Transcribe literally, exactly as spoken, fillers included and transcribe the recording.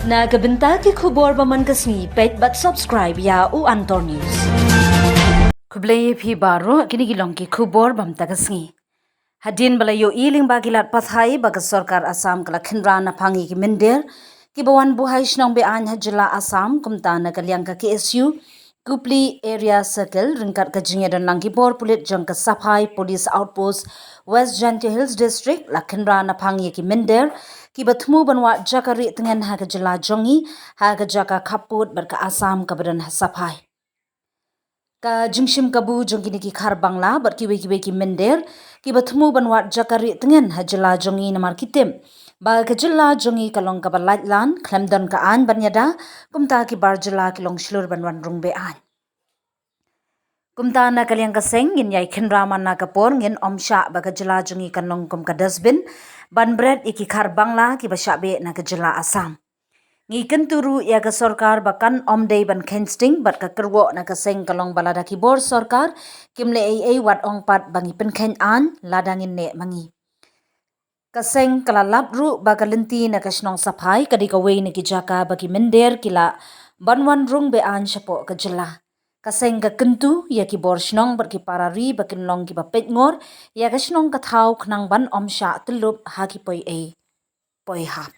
Na ka bynta ki khubor ba man ka sngi, peit bad subscribe ïa u Antor News. Khublei ïa phi baroh, kine ki long ki khubor ba mynta ka sngi. Hadien ba la ïohi lyngba ki lad pathai ba ka sorkar Assam ka la khynra naphang ïa ki mynder kiba wan buhai shnong be-aiñ ha jylla Assam, kumta na ka liang ka K S U Kopili Area Circle, ryngkat ka jingïadonlang ki bor pulit jong ka Saphai Police Outpost, West Jaintia Hills District, la khynra naphang ïa ki mynder kiba thmu ban wad jaka rieh tngen ha ka jylla jong ngi, ha ka jaka khappud bad ka Assam kaba don ha Saphai. Ka jingshim kabu jong kine ki khar bangla bad kiwei kiwei ki mynder kiba thmu ban wad jaka rieh tngen ha jylla jong ngi, namar ki tip ba ka jylla jong ngi ka long kaba laitlan, khlem don ka aiñ ban ïada, kumta ki bar jylla ki long shlur ban wan rung be-aiñ. Kumta na ka liang ka seng, ngin ïai khynra man la ka por, ngin ym shah ba ka jylla jong ngi kan long kum ka dustbin ban bret ïa ki khar bangla kiba shah beh na ka jylla Assam. Ngi kyntu ruh ïa ka sorkar ba kan ym dei ban kheiñ sting, bad ka kyrwoh na ka seng ka long ba lada ki bor sorkar kim leh ei ei, wat ong pat ba ngi pynkheiñ aiñ lada ngin neh ma ngi. Ka seng ka la lap ruh ba ka lynti na ka shnong Saphai ka dei kawei na ki jaka ba ki mynder ki lah ban wan rung be-aiñ shapoh ka jylla. Ka seng ka kyntu ïa ki bor shnong bad ki para ri ba kin long kiba peitngor ïa ka shnong ka thaw khnang ban ym shah tyllup ha ki poi ei poi hap.